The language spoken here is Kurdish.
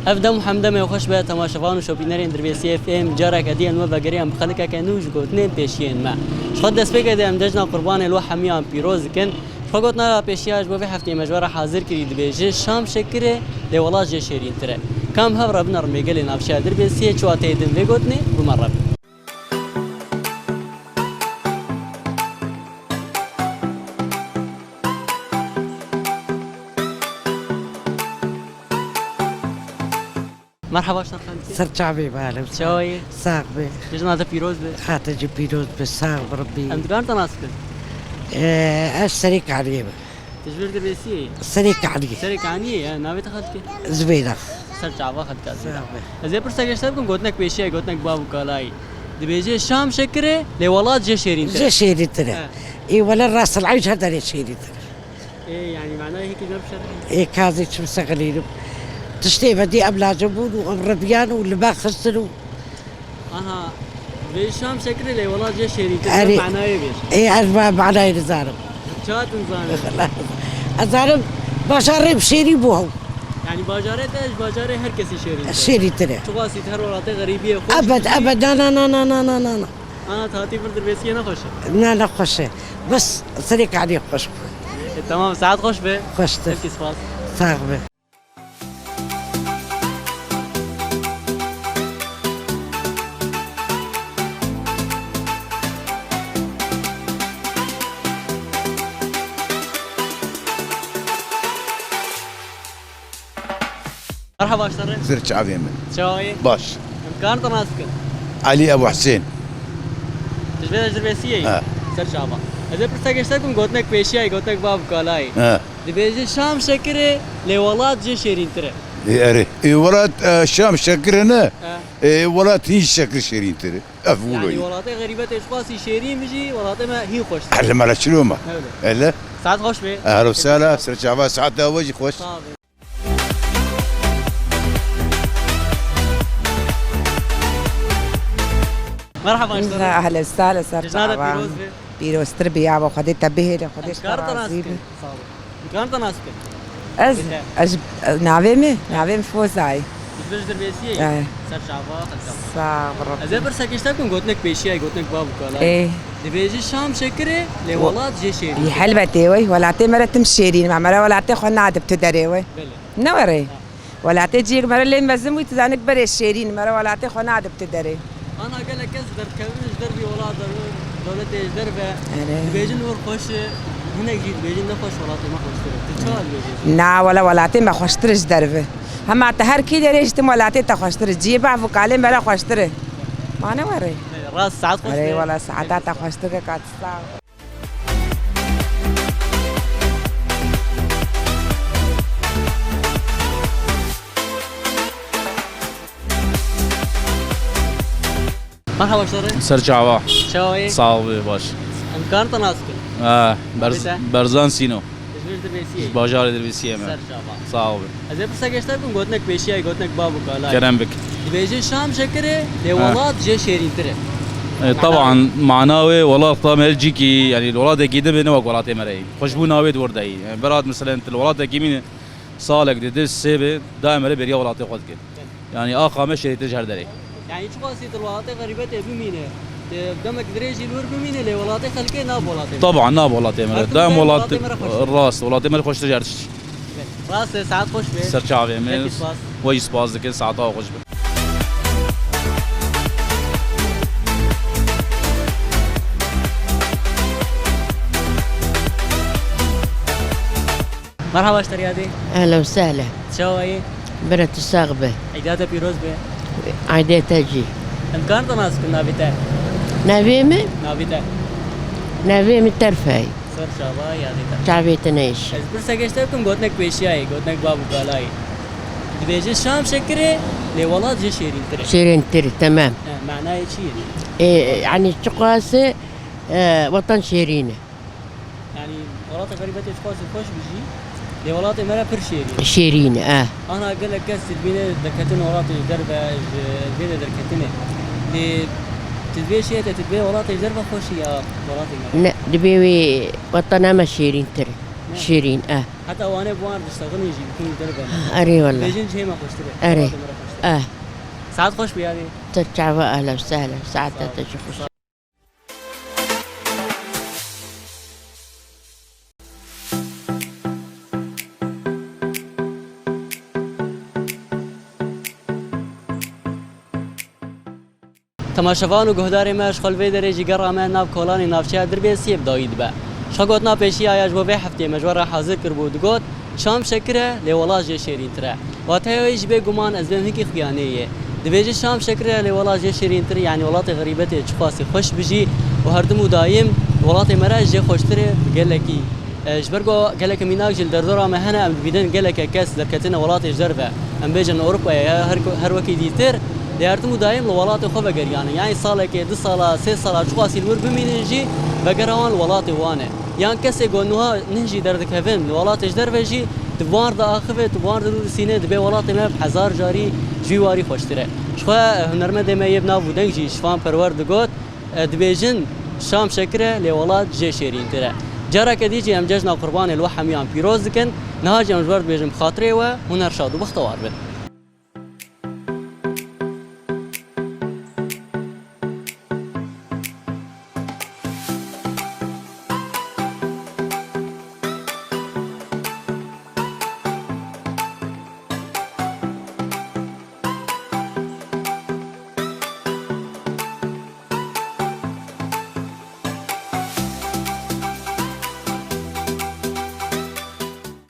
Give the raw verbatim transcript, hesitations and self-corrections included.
Ev dem û hemdemê xweş be temaşevan û şopînerên Dirbêsiyê F M, careke dî em we vegeriyan bi xelkeke nû ji gotinên pêşiyên me. Ji xwe destpêkê de em cejna Qurbanê li we hemiyan pîroz dikin. Ji xwe gotina pêşiya ji bo vê hefteyê me ji we re hazir kirî dibêje, Şam şekir e, lê welat jê şêrîntir e. Ka em hev re bine rûmê gelê navçeya Dirbêsiyê, çawa tê din vê gotinê, bi me re bin. Merhaba, şeref xelkê. Ser çavê balim. Çawa yî? Sax be. Cejna te pîroz be. Hate jî pîroz be, sax be Rebbî. Em dikarin te nas bikin? Ee, ez Serî Kaniyê me. Tu ji vir Dirbêsiyê yî? Serê Kaniyê. Serê Kaniyê, ya, navê te xelkê? Zibêda. Ser çava xelka Zibêda. Sax be. Ez ê pirsek ji te bikim, gotinek pêşiya, gotinek bav û kalayî. Dibêje, Şam şekir e, lê welat jê şêrîntir e. Jê şêrîntir e. He. Ê wele rast el eyş her derê şêrîntir e. Ê, yanî manayê hîkî ne bişerhî. Ê, kazê çi biseqelînim. Tiştê me dî em lacebûn û em rebiyan û li me xistin û Aha. Vê Şam şekir e, lê welat jê şêrîntir e. Erê. Manayê vê. Ê, ez ma manayê nizanim. Ça tu nizanim? Ez zanim bajarê bi şêrî bû hew. Yanî bajarê te ji bajarê her kesî şêrîntir e. Şêrîntir e. Çiqasî her welatê xerîbiyê xwe. Ebed, ebed, na, na. Ana, tatî vir Dirbêsiyê nexweş e? Na, nexweş e. Bes Serê Kaniyê xweş bû. E, tamam, saet xweş be. Xweştir. Herkes spas. Sax be. Merhaba, şeref. Ser çavê min. Çawa yî? Baş. Em karin te nas bikin? Elî Ebu Husên. Tu ji vê de ji Dirbêsiyê yî? He. Ser çava. Ez ê pirsek ji te bikim, gotinek pêşiya yî, gotinek bav û kalayî. He. Dibêje, Şam şekir e, lê welat jê şêrîntir e. Ê, erê. Ê, welat, e, Şam şekir e ne? He. Ê, welat hîn şekir şêrîntir e. Ev wilo yî. Yanî welatê xerîbetê ji qasî şêrîn bijî, welatê me hîn xweştir e. Erê, me re çilo me. Öyle. Ele. Saet xweş be. Ehlo sala, ser çava saet de we jî xweş. Sağ ol. Merhaba, şeref. Ehlen sahlen, ser çavan. Cejna te pîroz be. Pîroztir be ya, Xwedê te bihêle, Xwedê ji te razî be. Sağ ol. Dikarin te nas bikin? Ez, ez, navê min, navê min Foza ye. Tu ji Dirbêsiyê yî? Eh. Ser çava, xelka. Sağ ol, Rabbi. Ez ê pirsek ji te bikim, gotinek pêşiya yî, gotinek bav û kalayî. Ê. Dibêje, Şam şekir e, lê welat jê şêrîntir e. Helbetê wey, welatê me re tim şêrîn e, me re welatê xwe nadib tu derê wey. Belê. Ne were? Ha. Welatê cihê me re lê mezin bû, tu zanî berê şêrîn, me re welatê xwe nadib tu derê. Ana gelek kes derkevin ji dervî welat, dewletê ji derve. Erê. Dibêjin wir xweş e, hinek jî dibêjin ne xweş, welatê me xweştir e. Tu çawa dibêjî? Na, wele welatê me xweştir e ji derve. Hema te her kî derê jî tim welatê te xweştir e. Cihê bav û kalê me re xweştir e. Ma ne were? Rast, saet xweş be. Erê, wele saeta te xweştir ke, ka tu sax. Merhaba, şeref. Ser çava. Çawa yî? Sağ ol, baş. Em karin te nas bikin? Eh, Berz-, Navê te? Berzan Sîno. Ji vir Dirbêsiyê yî? Ji bajarê Dirbêsiyê me. Ser çava. Sağ ol. Ez ê pirsek ji te bikim, gotinek pêşiya yî, gotinek bav û kalayî. Kerem bik. Dibêje, Şam şekir e, lê welat jê şêrîntir e. E, taban, mana wê welat tam her cîkî, yanî welatekî din be ne wek welatê me re yî. Xweşbûna wê di wir de yî. Yanî berat, meselen, tu li welatekî mîne, salek di, di sê be, daîm erê bêriya welatê xwe dike. Yanî axa me şêrîntir ji her derê. Yanî çiqasî tu li welatê xerîbetê bimîne, tu demek dirêj jî li wir bimîne, lê welatê xelkê na bi welatê me. Taban, na bi welatê me re. Daîm welatê, welatê me re xweş. Rast, welatê me re xweştir ji her tiştî. Rast e, saet xweş be. Ser çavê me. Gelekî spas. We jî spas dikin, saeta we xweş be. Merhaba, ji te re yadê. Ehlen we sehlen. Çawa yî? Bira tu sax be. Îda te pîroz be. Aydê te jî. Em karin te nas bikin, navê te? Navê min? Navê te? Navê min Terfe ye. Ser çava, yadê te. Çavê te neyşe. Ez pirsek ji te bikim, gotinek pêşiya yî, gotinek bav û kala yî. Dibêje, Şam şekir e, lê welat jê şêrîntir e. Şêrîntir e, temam. He, manayê çi ye? E, yanî çiqas e, e, wetan şêrîn e. Yanî, welatê xerîbetê çiqasî xweş bijî, lê welatê me re pir şêrîn e. Şêrîn e, eh. Ana gelek kes dibîne derketin welatê ji derve, ji vê de derketine. Lê tu dibê şêyete, tu dibê welatê ji derve xweş e ya welatê me re? Ne, dibê wê wetana me şêrîntir e. Şêrîn, eh. Heta wane bi wan diştexilin jî, bi kum li derve. Erê wele. Dibêjin cihê me xweştir e. Erê. Welatê me re xweştir e. Eh. Saet xweş be yanî. Te çava ehlen sehlen. Saet te jî xweş. Temaşevan û guhdarê me, ji xwe li vê derê jî gera me nav kolanê navçeya Dirbêsiyê bi dawî dibe. Ji xwe gotina pêşiya ya ji bo vê hefteyê me ji we re hazir kiribû, digot, "Şam şekir e, lê welat jê şêrîntir e." Wateya wê jî bê guman ez bêm hinkî xuyanê yê. Dibêje, "Şam şekir e, lê welat jê şêrîntir, yanî welatê xerîbetê çiqasî xweş bijî û herdim û dayim welatê me re jê xweştir e bi gelekî." E, ji ber ku geleke mînak jî li derdora me hene, em dibînin geleke kes derketine welatê ji derve. Em bêjin Ewropayê ya her, her wekî dîtir, lê herdim û dayim li welatê xwe vegeriyane. Yanî salekê, du sala, sê sala çiqasî li wir bimînin jî, vegera wan li welatê wan e. Yan kesê ku niha nih jî derdikevin li welatê ji derve jî, tu bi wan re diaxive, tu bi wan re rûdisîne, dibê welatê me bi hezar carî ji wî warî xweştir e. Ji xwe hunermendê me yê bi nav û deng jî Şivan Perwer digot, e, dibêjin, "Şam şekir e, lê welat jê şêrîntir e." Careke dî jî em cejna Qurbanê li we hemiyan pîroz dikin. Niha jî em ji we re dibêjin bi xatirê we, hûn her şad û bextewar bin.